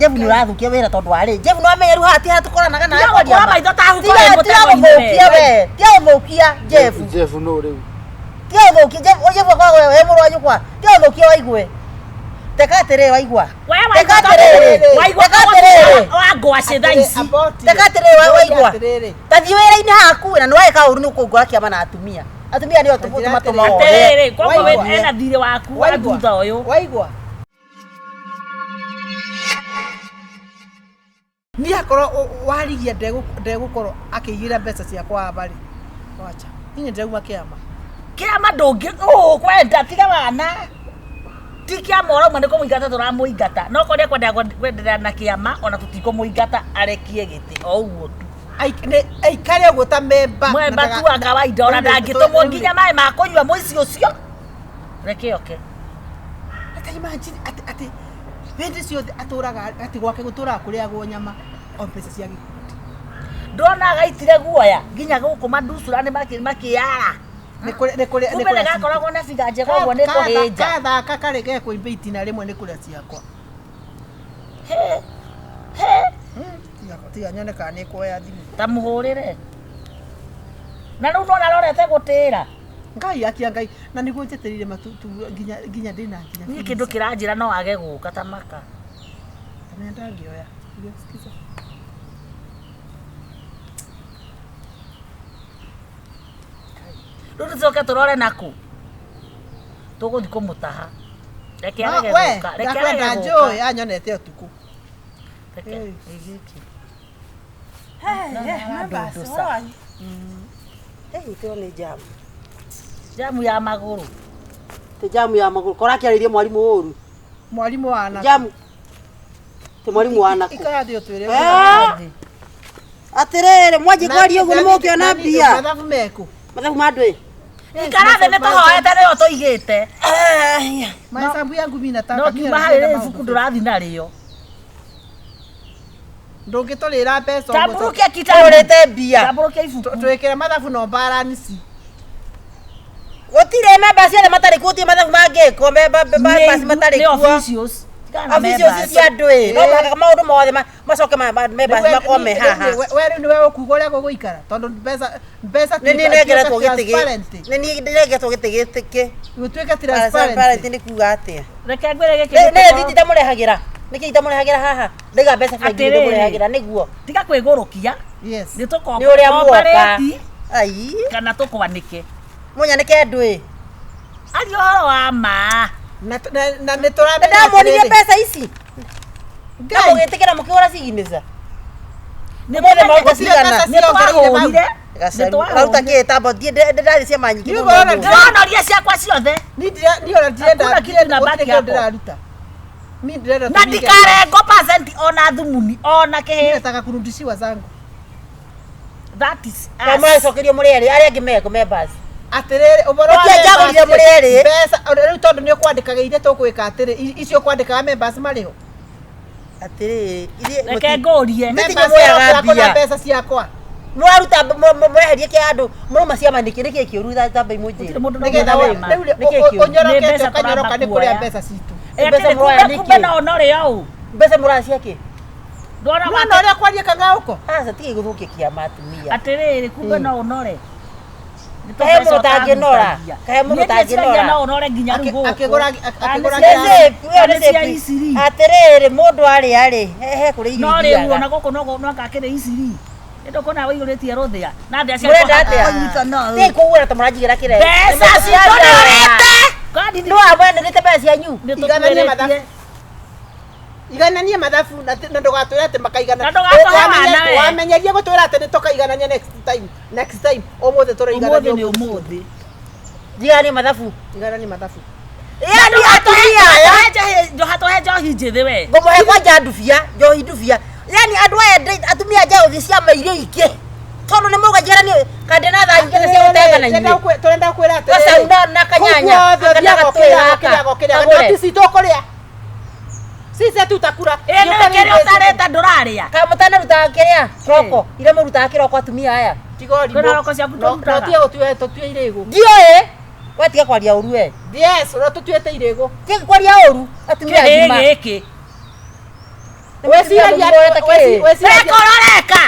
Jeff nĩ ũrathũkia wĩra tondũ warĩ Jeff nĩ wamenya rĩu haha ti haha tũkoranaga nawe Tiga kwaria gũkũra ma. maitho ta huko Tiga- wĩ tiga mũtego-inĩ gũthũkia we tiga gũthũkia Jeff Jeff no rĩu. tiga gũthũkia Jeff o Jeff akoragwo we mũrũ wa nyũkwa tiga gũthũkia waigue teka atĩrĩrĩ waigua We teka waigua atĩrĩrĩ waigua teka atĩrĩrĩ wa ngwacĩ thaa ici. teka atĩrĩrĩ we waigua ta thiĩ wĩra-inĩ haku na nĩ wagĩka ũru nĩ ũkũngora kĩama na atumia atumia nĩo tũmatũma othe Atĩrĩrĩ, koguo Waigua. ena thirĩ waku wa thutha ũyũ. Waigua. Niĩ akorwo warigia ndegũkorwo akĩigĩra mbeca ciakwa aba rĩ, wacha. Niĩ ndĩrauma kĩama. Kĩama ndũngĩ ũkwenda tiga wana. Ti kĩama ũrauma nĩ kũmũingata tũramũingata. No korwo nĩekwenda kwenderea na kĩama ona tũtikũmũingata arekie gĩtĩ o ũguo tu. Aikare ũguo ta memba. Mwemba tu wa kawaida ona ndangĩtũmwo nginya maĩ ma kũnyua mũici ũcio. Reke oke. Ta imagine atĩ atĩ hĩndĩ ciothe atũraga atĩ gwake gũtũraga kũrĩagwo nyama o mbeca cia gĩkundi. Ndona agaitire guoya nginya gũkũ manducura nĩ makĩara. Nĩ kũrĩa nĩ kũrĩa Kumbe nĩ gakoragwo na biga njega ũguo nĩ kũhĩnja. Kathaka karĩ gekũimba itina rĩmwe nĩ kũrĩa ciakwa. He. He. Tiga nyone kana nĩ kuoya thimũ. Ta mũhũrĩre. Na rĩu nona arorete gũtĩra. Ngai akia Ngai na nĩguo njetereire matu nginya nginya ndĩna nginya. Niĩ kĩndũ kĩranjĩra no age gũka ta maka. Kamenya ndangĩoya. Sikiza. Rĩu tũcoke tũrore naku. Tũgũthiĩ kũmũtaha. Reke No, arege we, gũka. Reke ndakwenda arege njũĩ gũka. anyonete ũtukũ. Reke. Hey. Ĩ gĩkĩ. Ndunduca. Ĩyo nĩ jamu Jamu ya magũrũ. ti jamu ya magũrũ kora akĩarĩirie mwarimũ ũru Mwarimũ wa nako. jamu ti mwarimũ wa nako Ikara thĩ ũtwĩre. Eh? Atĩrĩrĩ mwanjie kwaria ũguo nĩ mũkĩona mbia Mathabu meku. mathabu ma andũ ĩ Ikara thĩ nĩ tũhoete nĩyo tũigĩte. Mahesabu yangu mimi nataka. No kiuma harĩ rĩ ibuku ndũrathiĩ narĩo. Ndũngĩtũrĩra mbeca ũguo. Tambũrũkia kitabu. Tũrĩte mbia Tambũrũkia ibuku. Twĩkĩre mathabu no balance. Gũtirĩ memba ciothe matarĩ kuo gũtirĩ mathabu mangĩkwo members matarĩ Nĩ kuo officials. Tigana na officials members. cia andũ ĩ no mũhaka maũndũ mothe macoke members makorwo me haha We rĩu nĩwe ũkuga ũrĩa gũgũikara tondũ mbeca mbeca nĩ niĩ nengeretwo gĩtĩ nĩ niĩ ndengeretwo gĩtĩ gĩtĩ gũtuĩke transparent transparent. nĩ kuga atĩa Reke ngwĩre gĩkĩ nĩ gĩtĩ rĩthiti itamũrehagĩra nĩkĩ itamũrehagĩra haha ndaiga mbeca bengi Atĩrĩrĩ. ndĩmũrehagĩra nĩguo Tiga kwĩgũrũkia. Yes. Nĩ nĩ ũrĩa muoka tũkoparĩti ai kana tũkwanĩke. mũnyanĩke andũ ĩ Aria ũhoro wa ma. Na na nĩ tũramenya ndamuonirie atĩrĩrĩ. mbeca ici na Ngai. mũgĩtĩkĩra mũkĩhũra signature Nĩ Ũmũthĩ maruta Gũtirĩ cigana? mbeca Nĩ twahũrire. Gacaru. Nĩ Ũraruta twahũrire. kĩ tambo thiĩ ndĩrathiĩ ciama nyingĩ Niĩ mũno ngorora ũmũthĩ. Ndĩronoria ciakwa ciothe. Niĩ ndira niĩ ona ndirenda Hakuna kitu na gũtirĩ baki kĩndũ hapo. ndĩraruta. Mimi ndĩrenda Na tũrige- ndikarengo percent ona thumuni ona Mimi kĩhĩ. nataka kurudishiwa zangu. That is Tondũ us. mũracokerio mũrĩ erĩ arĩa angĩ meko members Atĩrĩrĩ ũhoro wa Gũtirĩ njagũrire members- mũrĩ erĩ. mbeca rĩu tondũ nĩ ũkwandĩkaga iria tũkwĩka atĩrĩ icio ũkwandĩkaga members marĩ ho. Atĩrĩrĩ ithuĩ Reke mũti- ngũrie. Nĩ Members muoyaga yakwa na mbia. mbeca ciakwa. Mũraruta mũreherie kĩ andũ mũrauma ciama nĩkĩ nĩkĩ kĩũru tambai mũnjĩre Gũtirĩ mũndũ Nĩgetha no we mũthenya. rĩu Nĩkĩ kĩũru? Nĩ ũnyorokete mbeca ũkanyoroka tũramba nĩ kũrĩa kuoya. mbeca citũ. Ĩ, Mbeca atĩrĩ, mũroya kumbe kumbe nĩkĩ? no ũnore ũũ. Mbeca mũroya cia kĩ? Ndwona Nĩwona ũrĩa kwaria kang'aũko? Aca tigai gũthũkia kĩama atumia. Atĩrĩrĩ, kumbe no ũnore. Nĩ Kahe tũbeca mũndũ ũtangĩnora. ũtahutagia. Kahe mũndũ Niĩ ndĩciragia ũtangĩnora. no ũnore nginya rĩu gũkũ. Akĩgũra Kana Nĩ nĩ safe, ĩyo kana nĩ nĩ cia safe. Isiri. Atĩrĩrĩ mũndũ arĩa rĩ he kũrĩa irio No rĩu ona ithiaga. gũkũ no no akakĩrĩ Isiri. Nĩ ndũkuona wĩihũrĩtie rũthĩa. Na thĩa Mũrenda atĩa? kũnyita no. Tigai kũgũra ta mũranjigĩra kĩrere. Mbeca citũ nĩũrĩte. Kwani Nĩ wamwenderete mbeca cianyu. nĩ Igananie tũtwĩrĩtie. mathabu. Igananie mathabu na na ndũgatwĩre atĩ makaigana. Na ndũgatũhe wana we. Wamenyerie gũtwĩra atĩ nĩ tũkaiganania next time. Next time ũmũthĩ Ũmũthĩ tũraiganania nĩ ũmũthĩ. Njiganie mathabu. Igananie mathabu. Yani atumia aya Ndũgatũhe njohi njĩthĩ we. ngũmũhe kwanja ndubia njohi ndubia yani andũ aya atumia nja gũthiĩ ciama iria ingĩ tondũ nĩ mũrauga njigananie kandĩ na thaa ingĩ cia gũtenga na inyuĩ Tũrenda kwĩra atĩrĩrĩ. Gacau na kanyanya Kũu guothe kana ũthiaga gatũĩ ũkĩrĩaga, gaka ũkĩrĩaga, ũkĩrĩaga. kagũre. No ti citũ ũkũrĩa. Sisi hatutakula. Ĩ nĩ kĩrĩa ũtarĩte ndũrarĩa. Kana mũtanarutaga kĩrĩa kĩroko iria mũrutaga kĩroko atumia aya Tiga ũrimũ. Kwĩna roko ciaku No- tũrutaga. no tiga gũtue tũtue irĩgũ. ndiũĩ we tiga kwaria ũru we Yes, no tũtuĩte irĩgũ. tiga kwaria ũru atumia Kĩhĩ agima gĩkĩ. Weciragia Reka ũroreka.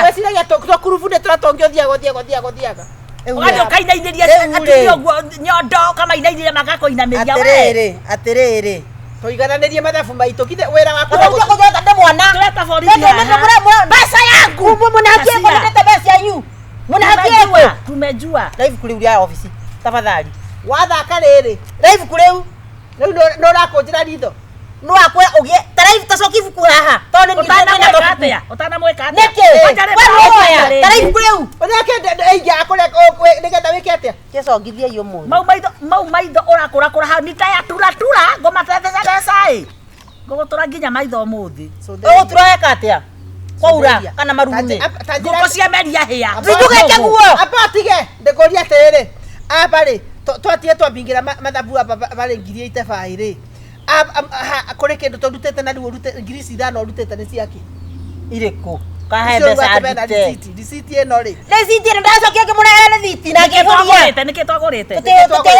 Weciragia tũkurubu nĩ tũrĩa tũngĩ ũthiaga ũthiaga ũthiaga ũthiaga. Ũgathiĩ ũkainainĩria Rĩu rĩ. atumia ũguo nyondo ũkamainainĩria magakũinamĩria we. Atĩrĩrĩ, atĩrĩrĩ. Tũigananĩrie mathabu maitũ kithe wĩra waku Ũrauga kũnjota ndĩ mwana. Tũreta borithi haha. Mbeca yangu. Mũnahakie Kacia. kũndĩte mbeca cianyu. Mũnahakie Tumejua, kũ. tumejua. Na ibuku rĩu rĩa obici. Tafadhali. Wathaka rĩrĩ. Na ibuku rĩu Rĩu nĩ ũrakũnjĩra ritho. no akwĩra ũgĩe ta raibu tacoki ibuku haha. Tondũ nĩ Ũtanamwĩka atĩa? Ũtanamwĩka atĩa? Nĩkĩ? Kwanja rĩ, We nĩwoya. rĩngĩ. Ta raibu rĩu. Ũrĩa aingĩaga kũrĩa nĩgetha wĩke atĩa? Kĩcongithia iyo mũthĩ. Mau maitho mau maitho ũrakũrakũra hau nĩ ta ya turatura ngũmatetheca mbeca ĩ. Ngũgũtũra nginya maitho ũmũthĩ. Ũgũtura weka atĩa? Kwaura kana marurumĩ? Ngũkũ cia meria hĩa. Ndũgeke guo. Amba tige ndĩkũria atĩrĩrĩ amba rĩ twatige twambingĩra mathabu amba barĩ 85,000 rĩ kũrĩ kĩndũ tũrutĩte na rĩu ũrute ngiri ici ithano ũrutĩte nĩ ciakĩ? Irĩkũ? Kahe Icio mbeca ũguo atĩ mena ndute. receipt, receipt ĩno rĩ Rĩciti ĩno ndacokia ngĩmũnengera rĩthiti na Nĩkĩ ngĩbũria. twagũrĩte? Nĩkĩ twagũrĩte?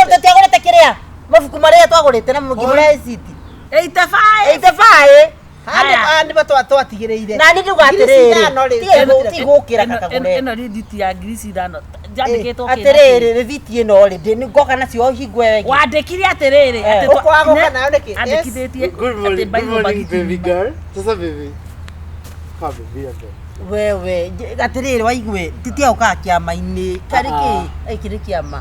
Tũtiagũrĩte kĩrĩa mabuku marĩa twagũrĩte na ngĩmũrehe rĩciti. 85. 85. Haya. Haha nĩmo twatigĩrĩire. Na niĩ ndauga Ngiri ici atĩrĩrĩ, ithano rĩ, tigũkĩra Ĩno- kakagũre. Ĩno rĩthiti ya ngiri ici ithano yandĩkĩtwo kĩ na kĩ? Atĩrĩrĩ, rĩthiti ĩno rĩ, ngoka nacio hingo ĩyo ĩngĩ. Wandĩkire atĩrĩrĩ Eh. atĩ twa- Ũkwaga gũka nayo nĩkĩ? Yes. Andĩkithĩtie Good atĩ morning, good Bible morning, bagiti baby ng'ima. girl. Sasa baby. Ka baby hapo. Wewe, atĩrĩrĩ waigue, titia ũkaga kĩama-inĩ. Karĩ kĩ? Gĩkĩ nĩ kĩama.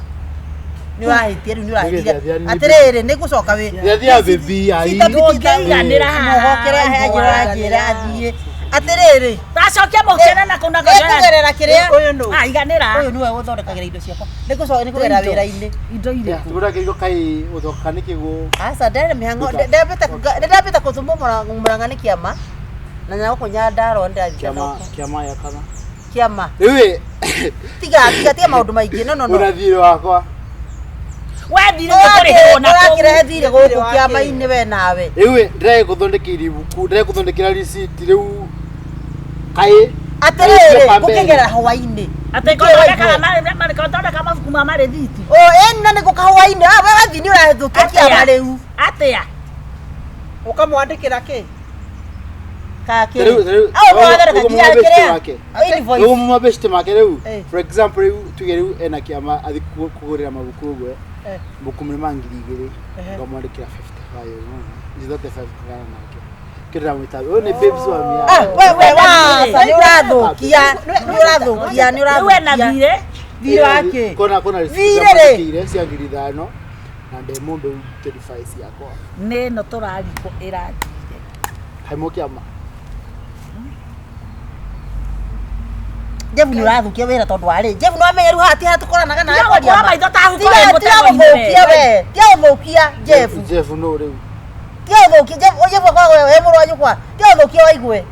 Nĩ ũrahĩtia rĩu nĩ ũrahĩtire. Nĩ gĩthiathia, nĩ Atĩrĩrĩ, nĩ ngũcoka wĩ. Gĩthiathia baby ai. Ndũngĩiganĩra haha. Mũgokere anjĩra anjĩra athiĩ. Atĩrĩrĩ, Tacokia mũciana na kũu na nĩngũgerera kĩrĩa. Ũyũ nũ? Ah, iganĩra. Ũyũ nĩwe ũthondekagĩra indo ciakwa. Nĩngũcoka nĩkũgerera Indo. wĩra-inĩ. Indo irĩkũ? Tugura kĩriko kai ũthoka nĩ kĩguo. Aca ndarĩ mĩhang'o ndambĩte kũthumwo Mũrang'a nĩ kĩama na nyagũkũ Nyandarũa nĩndathiĩte Kĩama nako. kĩama ya kana. Kĩama. Rĩu ĩ Tiga tiga tiga maũndũ maingĩ no no no. ũna thiirĩ wakwa. We thirĩ nĩũkũrĩhĩrwo na kũu. Ũrakĩrehe thirĩ gũkũ Thirĩ wa kĩama-inĩ we nawe. Rĩu ĩ ndĩragĩkũthondekeire ibuku, ndĩragĩkũthondekera receipt rĩu kai Atĩrĩrĩ, Kai mbere. ngũkĩgerera hwaĩ-inĩ. Atĩ kothondeka mabuku ma marĩthiti. O ĩno nĩ gũka hwaĩ-inĩ. Ah, we wathiĩ nĩ ũrahĩtũkia kĩama rĩu. Atĩa? Ũkamwandĩkĩra kĩ? Kakĩ. Rĩu rĩu Au wathondeka ũguo nginya mabeshte kĩrĩa. make. Invoice. Ũguo mabeshte make rĩu. Eh. For example rĩu tuge rĩu ena kĩama athi kũgũrĩra mabuku ũguo. Eh. Mabuku ma 2,000. Ngamwandĩkĩra 55 unaona. Hizo 35 kugana nake. Kĩndũ ndamwĩta ũyũ nĩ babes wa mia. Ah, we we waca nĩ ũrathũkia. Nĩ ũrathũkia, nĩ Rĩu ena ũrathũkia. thirĩ. Thirĩ wake. Kona kona receipt Thirĩ rĩ. ndamwandĩkĩire cia 5,000 na ndemũmbe 25 ciakwa. Nĩ ĩno tũrarikwo ĩrathire. Haimo kĩama. Jeff nĩ ũrathũkia wĩra tondũ warĩ. Jeff nĩ wamenya rĩu haha ti haha tũkoranaga nawe Tiga kwaria gũkũra ma. maitho ta huko Tiga wĩ tiga mũtego-inĩ gũthũkia we. we. Tiga gũthũkia Jeff. Jeff no rĩu. Tiga gũthũkia Jeff. O Jeff akoragwo we mũrũ wa nyũkwa. Tiga gũthũkia waigue.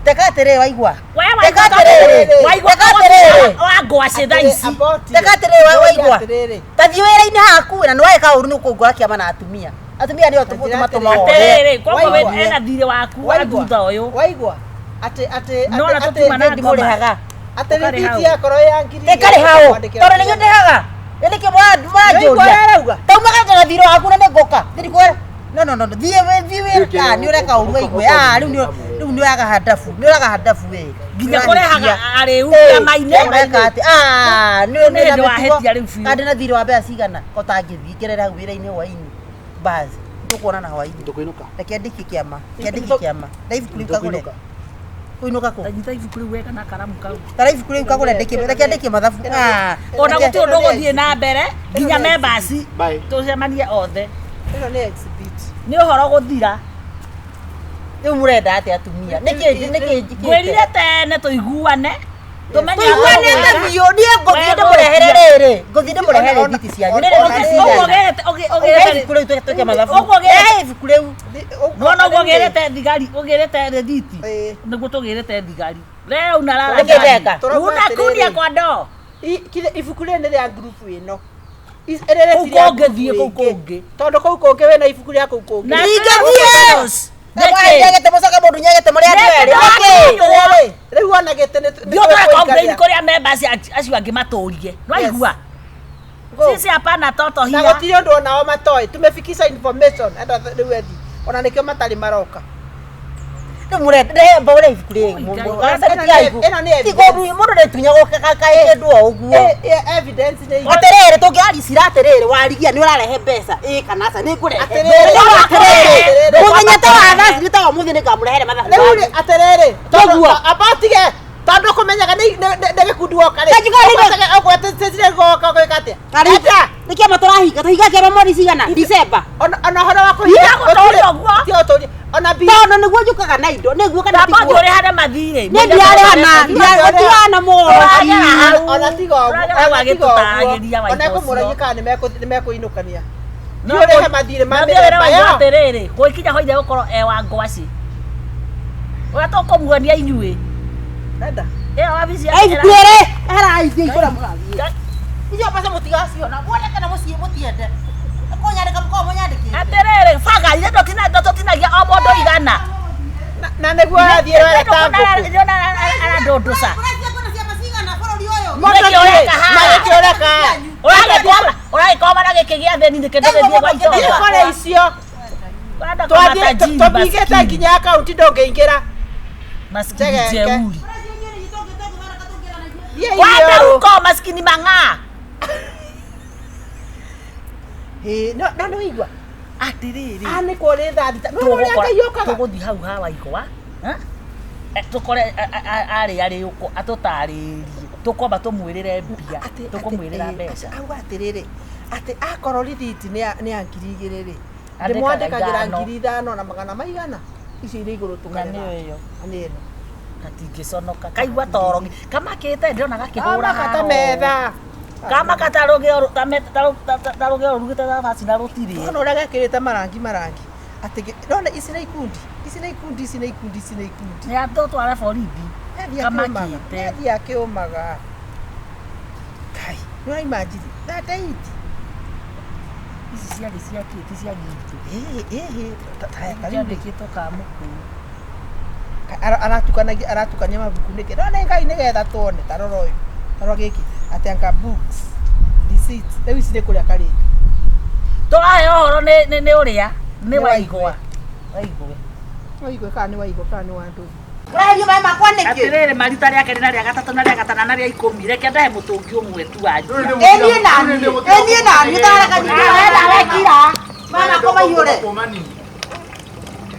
Teka atĩrĩrĩ waigua. We Teka waigua atĩrĩrĩ. waigua Teka atĩrĩrĩ. wa ngwacĩ thaa ici. Teka atĩrĩrĩ waigua. Atĩrĩrĩ. Ta thiĩ wĩra-inĩ haku na nĩ weka ũru nĩ ũkũngora kĩama na atumia. Atumia nĩo tũmatũmaga Atĩrĩrĩ, koguo Waigua. we ena thirĩ waku wa Waigua. thutha ũyũ. Waigua. Atĩ atĩ No na atĩ tũtiuma na atĩ ngoma. ndimũrĩhaga. atĩ Ũkarĩha rĩthiti ũ. yakorwo ya ngiri Ĩkarĩha ũ. Tondũ nĩguo ndĩhaga. Nĩkĩ Nĩwaigua mwanjũria. ũrĩa arauga? Taumaga na thirĩ waku na nĩngũka. Ndirikũra. No no no no. Thiĩ wĩ thiĩ wĩ ah nĩ ũreka ũru waigue. Ah rĩu nĩ rĩu nĩ ũraga handabu. Nĩ ũraga handabu we. Nginya kũrehaga arĩu Eh, kĩama-inĩ. Ũreka atĩ ah nĩ Nĩ hĩndĩ wahĩtia rĩu biũ. Kandĩ na thirĩ wa mbeca cigana ko tangĩthiĩ ngerere hau wĩra-inĩ hwaĩ-inĩ. Bas. Tũkuonana hwaĩ-inĩ. Ndũkũinũka. Reke ndĩkie kĩama. Reke ndĩkie kĩama. Na ibuku rĩu kagũre. Ndũkũinũka. Kũinũka kũ? Ta nyita ibuku rĩu wega na karamu kau. Tara ibuku rĩu kagũre ndĩkie reke ndĩkie mathabu. Ah. Ona reke- gũtirĩ ũndũ ũgũthiĩ na mbere nginya members Bye. tũcemanie othe. Ĩno nĩ exhibit. Nĩ ũhoro gũthira. Rĩu mũrenda atĩa atumia? Nĩkĩ nĩkĩ njĩkĩte? Ngwĩrire tene tũiguane. Tũmenye Tũiguanĩte biũ niĩ ngũthiĩ ndĩmũrehere rĩrĩ. Ngũthiĩ ndĩmũrehere rĩthiti cianyu. Rĩrĩ rĩthiti Ũguo cigana? ũgĩrĩte Rehe ibuku rĩu twĩke mathabu. Ũguo ũgĩrĩte- Rehe ibuku rĩu. Nona ũguo ũgĩrĩte thigari ũgĩrĩte rĩthiti Ĩĩ. nĩguo tũgĩrĩte thigari rĩu unalala Nĩkĩ ndeka? Tũrauga unakunia atĩrĩrĩ. kwa ndoo Ibuku rĩrĩ nĩ rĩa ngurubu ĩno. Rĩrĩ Kũu ti rĩa kũngĩ thiĩ, ngurubu kũu ĩngĩ. kũngĩ. Tondũ kũu kũngĩ wĩna ibuku rĩa kũu kũngĩ. Na- Ingĩthiĩ! Nĩkĩ? Nyegete mũcoke mũndũ nyegete mũrĩ andũ Nĩkĩ erĩ. ndũrakunywo? Nĩkĩ? Rĩrĩ, rĩu ona gĩtĩ nĩ Thiĩ ũtware complain kũrĩa members acio angĩ matũrie nĩwaigua Go. sisi hapana toto Na hia gũtirĩ ũndũ onao matoĩ. Tumefikisha information and rĩu ethi. Ona nĩkĩo matarĩ maroka. Rĩu mũrenda ndehe mbore ibuku rĩrĩ. Ĩno nĩ evidence. Tigo mũndũ nĩtunyagwo kaĩndũ o ũguo. Evidence nĩ Atĩrĩrĩ tũngĩaricira atĩrĩrĩ warigia nĩ ũrarehe mbeca ĩ kana aca nĩ ngũrehe. Atĩrĩrĩ, Atĩrĩrĩ mũthenya ta wa thaa cigĩrĩ ta wa ũmũthĩ nĩngamũrehere mathabu. Rĩu rĩ atĩrĩrĩ Tũguo. amba ũtige tondũ kũmenyaga nĩ gĩkundi woka rĩ. Ta njuga rĩrĩ. Ũgwatĩte goka gwĩka atĩa? Karita nĩ kĩama tũrahinga tũhinga kĩama mweri cigana December. Ona ũhoro wa kũhinga Tiga gũtũria ũguo. tiga gũtũria. Ona mbia Tondũ nĩguo njũkaga na indo nĩguo kana Ndamba tiguo. ũrĩhane mathirĩ. Niĩ ndirarĩhana ndirarĩhana Tũragera hau. ona tiga ũguo Tũragera hau ona tiga ũguo agĩtũtaragĩria ona waigua ekũmũragia ũcio. kana nĩmekũinũkania. Ũrĩhe mathirĩ ma Na mĩthemba wĩra ĩyo. atĩrĩrĩ gũikinya hoire gũkorwo e wa ngwaci ũrĩa tũkũmuonia inyuĩ Enda. ĩyo wabici Ai ibuku rĩrĩ eherai kũrĩa mũrathiĩ. Icio mbeca mũtigaciona muone kana mũciĩ mũtiende. Kũnyandĩka mũkorwo mũnyandĩkĩte. Atĩrĩrĩ banga ithe tũtinagia o mũndũ igana Na nĩguo ũrathiĩ wega ta ngũkũ. ndĩrona arandũndũca Ũracia kwĩna ciama cigana bũrũri ũyũ? Mũndũ Nĩkĩ ũreka haha? na gĩkĩ ũreka haha? Ũragĩkoma na gĩkĩ gĩa thĩni nĩkĩ ndũgĩthiĩ gwa Thiĩ itonga kũrĩa icio. Ũrenda kũma Twathiĩ tajiri tũbingĩte maskini. nginya akaunti ndũngĩingĩra. Maskini Njegeke. jeuri Ũracia inyuĩ nĩ tũngĩthondeka tũngĩethana ithuĩ. Thiĩ Kwenda irio. huko maskini mang'aa Ĩĩ, no nĩ waigua. Atĩrĩrĩ Ah, nĩ kũrĩ thaa thita. No ũrĩa Ngai okaga. tũgũthiĩ hau ha waigwa tũkore arĩ arĩ ũkũ atũtarĩrie tũkwamba tũmwĩrĩre mbia tũkũmwĩrĩra mbeca Auga atĩrĩrĩ atĩ akorwo rithiti nĩ ya 2000 rĩ Andĩkaga ndĩmwandĩkagĩra ithano. 5000 na magana maigana icio irĩ igũrũ Na tũkarera. nĩyo ĩyo. Na nĩ ĩno. Gatingĩconoka kaigua toro kamakĩte ndĩrona gakĩhũra Kamaka ta metha. Kamaka ta rũgĩo ta rũgĩo rũrugĩte thabaci na rũtirĩ. Ona ũrĩa gekĩrĩte marangi marangi atĩ nona ici nĩ ikundi ici nĩ ikundi ici nĩ ikundi ici nĩ ikundi. Nĩ atũtware borithi. Nĩathiĩ akĩũmaga. Kamakĩte. Nĩathiĩ akĩũmaga. Kai, nĩ ũraimagine 38. Ici ciarĩ cia kĩ ti cia gitũ. Ĩhĩ ĩhĩ ta rĩu rĩ, Kĩandĩkĩtwo kamũkũ. aratukanagia aratukania mabuku nĩkĩ no nĩ Ngai nĩgetha tuone ta rora ũyũ ta rora gĩkĩ atĩ anga books receipts rĩu ici nĩ kũrĩa karĩte. Tũraheo ũhoro nĩ ũrĩa nĩ Nĩ waigwa waigwe. Waigua kana nĩ waigua kana nĩ wa ndũi. Ũraherio maĩ makwa nĩkĩ? Atĩrĩrĩ marita rĩa kerĩ na rĩa gatatũ na rĩa gatano na rĩa ikũmi reke ndahe mũtũngi ũmwe tu wanjia. Ĩ niĩ naniĩ. Ĩ niĩ naniĩ ũtarareka nyingĩre we nawe kira. Maĩ makwa maiyũre.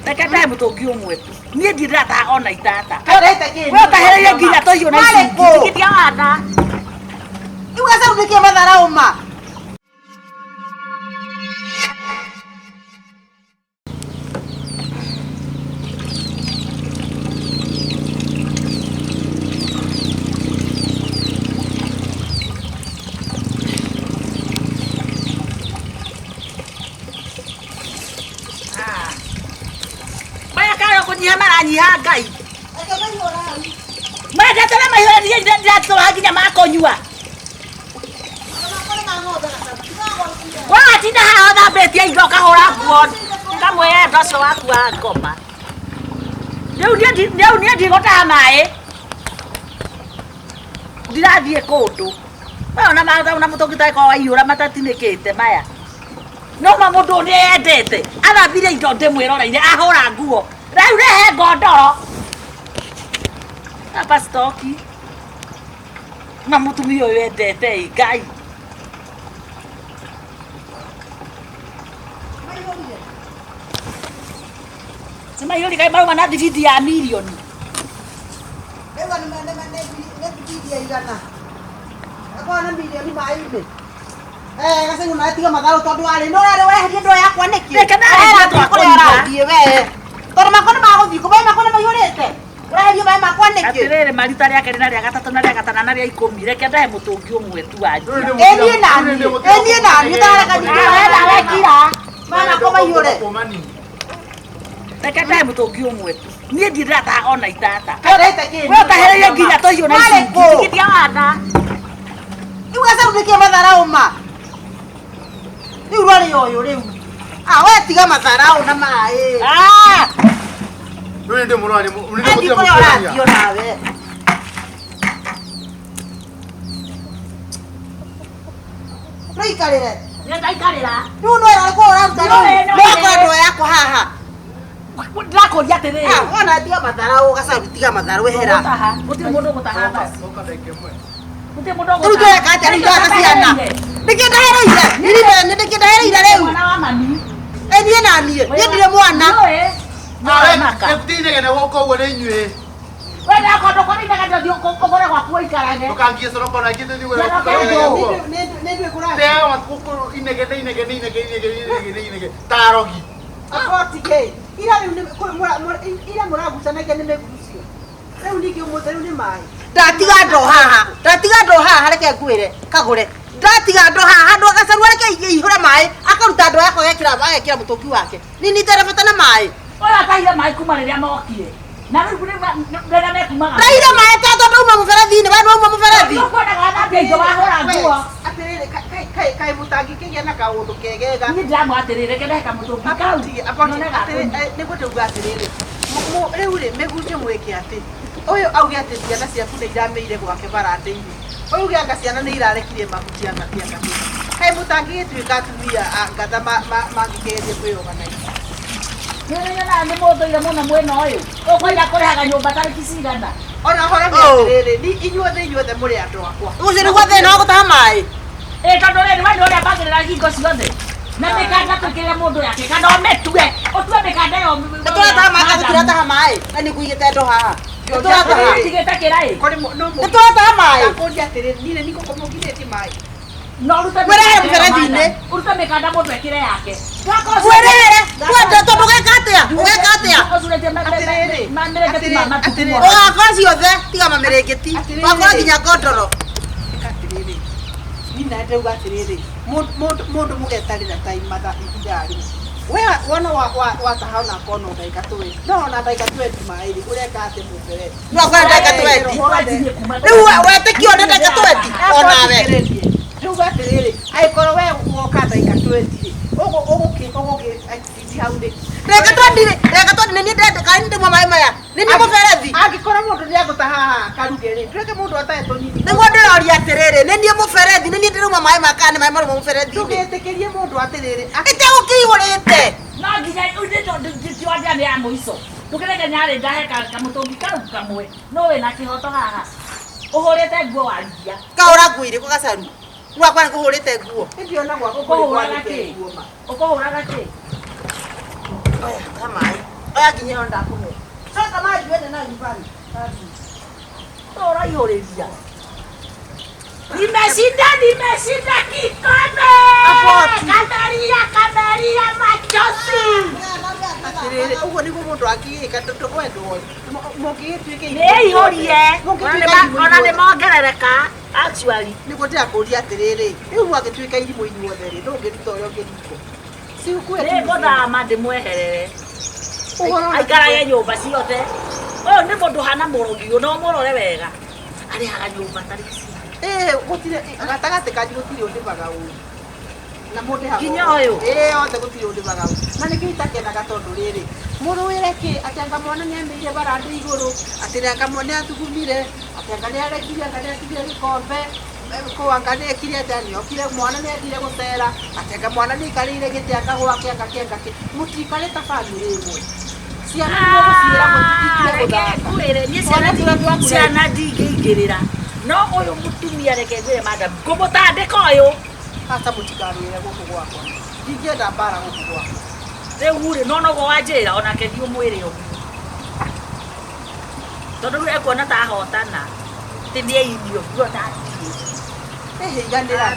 Reke ndahe mũtũngi ũmwe tu niĩ ndirĩrataha ona itata. Ũrete kĩ? We ũtahĩrĩrie nginya tũhiũ na Marĩ icungi kũ? tigithia wana. Rĩu gacaũ nĩkĩo matharaũ ma. Maya kayo kũnyiha maranyiha Ngai. Mendete na maihũra niĩ ndiratũha nginya makũnyua. Watinda haha ũthambĩtie indo ũkahũra nguo kamwenda ũcio waku wa ngoma. Rĩu niĩ ndigũtaha maĩ. Ndirathiĩ kũndũ. We ona ona mũtũngi ũtangĩkorwo waiyũra matatinĩkĩte maya. No ma mũndũ nĩ endete athambirie indo ndĩmwĩroreire ahũra nguo. Rĩu rehe ngondoro. Hapa stoki. Na mũtumia ũyũ endete ĩ Ngai. Nĩ maiyũri kaĩ marauma na thibiti ya mirioni. Rĩu nĩ thibindi ya igana. Akorwo na mirioni maĩ-inĩ. Eh, gacaũ nawe tiga matharũ tondũ warĩ no ũrarĩ weherie ndoo yakwa nĩkĩ? Reke ndarehe Ũrathiĩ kũrĩa ũrathiĩ we. Tondũ makwa nĩ magũthiĩ kũ maĩ makwa nĩ maiyũrĩte. Ũraherio maĩ makwa nĩkĩ? Atĩrĩrĩ marita rĩa kerĩ na rĩa gatatũ na rĩa gatano na rĩa ikũmi reke ndahe mũtũngi ũmwe tu wanjia. Ĩ niĩ naniĩ. Ĩ niĩ naniĩ ũtarareka nyingĩre we nawe kira. Maĩ makwa maiyũre. Reke ndahe mũtũngi ũmwe tu niĩ ndirĩrataha ona itata. Ũrete kĩ? We ũtahĩrĩrie nginya tũhiũ na Marĩ icungi kũ? tigithia wana. Rĩu gacaũ nĩkĩo matharaũ ma. Rĩu rwarĩ ũyũ rĩu. Ah, we tiga matharaũ na maĩ. Ah! Andi kũrĩa ũrathiĩ onawe. Rũikarĩre. Nĩ ndaikarĩra. Rĩu no ĩrarĩ kũu ũraruta rĩu. Nĩ No ngora ndoo yakwa haha. Ndĩrakũria atĩrĩrĩ. Ah, wona tiga matharau gacaru tiga matharau ehera. Gũtaha. Gũtirĩ mũndũ ũgũtaha thaci. Gũtirĩ mũndũ Rĩu ndĩreka atĩa rĩu ndaka ciana? Nĩkĩ ndahereire? Nĩ nĩkĩ ndahereire rĩu? Mwana wa mami. Ĩ niĩ na niĩ, niĩ ndirĩ mwana. Nĩũĩ? Nĩũĩ maka. Nĩtinegene gũka ũguo nĩ inyuĩ. We ndakwa ndũkũrindaga ndũthiĩ ũgũre gwaku ũikarage. Ndũkangie coroko na ingĩ tũthiĩ Coroko ndũ. Nĩ Teaga matukũ inegene inegene inegene inegene inegene inegene tarogi. Akotige. Ira rĩu nĩ ira mũragucanagia nĩ mĩgucio. Rĩu ningĩ ũmũthĩ rĩu nĩ maĩ. Ndatiga ndoo haha. Ndatiga ndoo haha reke ngwĩre kagũre. Ndatiga ndoo haha handũ gacaru reke ihũre maĩ akaruta ndoo yakwa agekĩra agekĩra mũtũngi wake. Nini itarĩ bata na maĩ. Ũyũ atahire maĩ kuma rĩrĩa mokire. Na rĩu rĩrĩa mekumaga. Ndaire maĩ ta tondũ uma mũberethi-inĩ, we nĩwauma mũberethi. Ũkwendaga wathambia indo wahũra nguo. Atĩrĩrĩ, kaĩ mũtangĩkĩgĩa na kaũndũ kegega. Niĩ ndĩramwĩra atĩrĩrĩ, reke ndehe kamũtũngi kau. Nyone ga kũnyua. Nĩguo ndauga atĩrĩrĩ, rĩu rĩ mĩgucio mwĩke atĩ ũyũ auge atĩ ciana ciaku nĩ irameire gwake baranda-inĩ, ũyũ uge anga ciana nĩ irarekirie mahuti anga kĩ anga kĩ. Kaĩ mũtangĩgĩtuĩka atumia a ngatha mangĩkĩgeria kwĩorganize. Nĩũrĩ nĩ mũthũire mũno mwena ũyũ. Ũkwenda kũrĩhaga nyũmba tarĩki cigana. Ona horo nĩ Oh. atĩrĩrĩ, inyuothe inyuothe mũrĩ andũ akwa. Ũcio nĩguo thĩna wa gũtaha maĩ. Ĩ tondũ rĩrĩ we nĩ ũrĩa mbagĩrĩra hingo ciothe. Na mĩkanda twĩkĩrĩre mũndũ yake kana ũmĩtue. Ũtue mĩkanda ĩyo. Nĩ tũrataha maĩ kana tũtirataha maĩ? Na nĩ ngũigĩte ndoo haha. Nĩ tũrataha. Tigĩte kĩraĩ. Kũrĩ no Nĩ tũrataha maĩ. Ndakũria atĩrĩrĩ, niĩ nĩ niĩ ngũkũmũgirĩtie maĩ. No ũrute Mwĩrehere mĩkanda ĩyo, mũberethi-inĩ. madam. Ũrute mĩkanda mũndũ ekĩre yake. Mwĩrehere. Mwende tondũ ũgeka atĩa? Ũgeka atĩa? Ũcurĩtie Atĩrĩrĩ, mamĩrĩngĩti ma matukũ atĩrĩrĩ. mothe. Ũgakora ciothe tiga mamĩrĩngĩti. Atĩrĩrĩ. Ũgakora nginya ngondoro. Ĩka atĩrĩrĩ, niĩ na ndauga atĩrĩrĩ, mũndũ mũgetarĩra time mathaa ithaa rĩmwe. We wona wataha ona akorwo no ndagĩka 20, no ona ndagĩka 20 maĩ rĩ, ũreka atĩa mũberethi? No akore ndagĩka 20. Rĩu wetĩkio nĩ ndagĩka 20 onawe. Ndauga atĩrĩrĩ, angĩkorwo we woka ndagĩka 20 rĩ, ũgũkĩ hau nĩkĩ? Ndagĩka 20 rĩ, ndagĩka 20 nĩ niĩ ndĩrenda kana nĩ ndĩmwe maĩ maya. Nĩ niĩ mũberethi. Angĩkorwo mũndũ nĩ agũtaha haha akaruge rĩ, ndũreke mũndũ atahe tũnini. Nĩguo ndĩroria atĩrĩrĩ, nĩ niĩ mũberethi, nĩ niĩ ndĩrauma maĩ maya kana nĩ maĩ marauma mũberethi-inĩ. Ndũgĩtĩkĩrie mũndũ atĩrĩrĩ, Ĩtegũkĩihũrĩte. No nginya ndĩndĩa nĩ ya mũico. Ndũkĩreke nyarĩ ndahe kamũtũngi kau kamwe. No wĩna kĩhoto haha. Ũhũrĩte nguo warigia. Kahũra nguo irĩkũ gacaru? Gwakwa nĩ kũhũrĩte nguo. Ĩndĩ ona gwaku kũrĩ Ũkũhũraga kwanĩke kĩ? nguo ma. Ũkũhũraga kĩ? Oya, ta maĩ. Oya nginya ĩyo ndakũhe. Coka maji wende nayo nyumbani. Ũraihũrĩria. Nimeshinda, nimeshinda kikombe. Kameria, kameria machozi. Atĩrĩrĩ, ũguo nĩguo mũndũ angĩgĩka tondũ wendwo mũngĩgĩtuĩka Nĩihũrie. Mũngĩtuĩka Ona nĩ mongerereka actually. nĩguo ndĩrakũria atĩrĩrĩ, rĩu mwangĩtuĩka irimũ inyuothe rĩ, ndũngĩruta ũrĩa ũngĩrutwo. Cigũkue Nĩ ngũthama ndĩmweherere. Ũhoro na Aikarage nyũmba ciothe. Ũyũ nĩ mũndũ hana mũrogi ũyũ, no mũrore wega. Arĩhaga nyũmba tarĩki cigana. Ĩĩ, gũtirĩ gatagatĩ kanyu gũtirĩ ũndĩbaga ũru. Na mũndĩhaga Nginya ũru. ũyũ? Ĩĩ, othe gũtirĩ ũndĩbaga ũru. Na nĩkĩo itakenaga tondũ rĩrĩ, mũrũĩre kĩ atĩ anga mwana nĩamĩire baranda igũrũ, atĩ anga mwana nĩathugumire, atĩ anga nĩarekire, anga nĩatigire gĩkombe, kũ anga nĩekire atĩa, nĩokire mwana nĩathire gũcera, atĩ anga mwana nĩaikarĩire gĩtĩ anga gwake anga kĩ anga kĩ. Mũtiikare ta bamĩrĩ ĩmwe. Ciana nĩmũgũciĩra mũtitikire Reke gũthaka. ngwĩre, niĩ Twana tũrĩa twaku rĩ. ciana ndingĩingĩrĩra. No ũyũ mũtumia reke ngwĩre madam, ngũmũtandĩka ũyũ. Aca mũtikarũĩre gũkũ gwakwa. Ndingĩenda mbara gũkũ gwakwa. Rĩu rĩ, no noguo wanjĩra onake thiĩ ũmwĩre ũguo. Tondũ rĩu ekuona ta ahotana. Atĩ nĩeinio nguo ta ndirĩ. Ĩhĩiganĩra.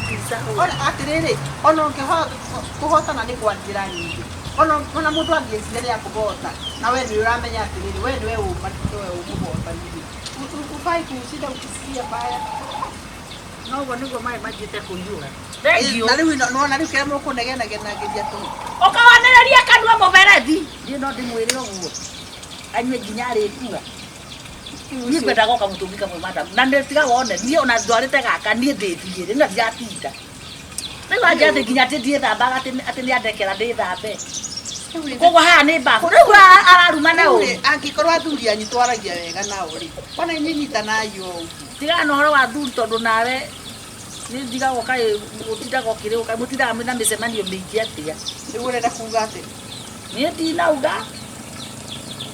Ona atĩrĩrĩ, ona kũhotana nĩ kwa njĩra nyingĩ. Ona mũndũ angĩeciria nĩ akũhota, na we nĩ ũramenya atĩrĩrĩ, we nĩwe ũma nĩwe ũmũhotanire. Ufai kuushinda ukisikia mbaya. Noguo nĩguo maĩ manjĩte kũiyũra. Thengiũ. Na rĩu ino nĩwona rĩu kĩrĩa mũkũnegenagenagĩria tũhũ. Ũkawanĩrĩria kanua mũberethi. Niĩ no ndĩmwĩre ũguo. Anyue nginya arĩkua. Niĩ ngwendaga o kamũtũngi kamwe madam. Na nĩ tiga wone, niĩ ona ndwarĩte gaka niĩ ndĩthiĩre na ndiratinda. Rĩu anjĩra atĩ nginya atĩ ndiĩthambaga atĩ nĩandekera ndĩthambe. Koguo haha nĩ mbabu. Rĩu ararumana Rĩu ũũ. rĩ, angĩkorwo athuri anyu twaragia wega nao rĩ, ona inyuĩ nyitanai o ũguo. Tigana na ũhoro wa athuri tondũ nawe nĩ ndigagwo kaĩ ũtindaga ũkĩrĩũka mũtindaga mwĩna mĩcemanio mĩingĩ atĩa. Rĩu ũrenda kuga atĩ Niĩ ndinauga.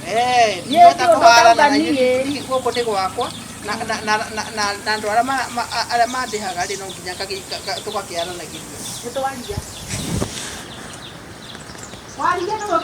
Eh, Niĩ ndingĩhota ti ũndũ kũharana ndauga na niĩ. inyuĩ gũkũ nĩ gwakwa na na na na na na andũ arĩa arĩa mandĩhaga rĩ no nginya tũgakĩaranagĩria. Nĩ twaria. Waria nĩ.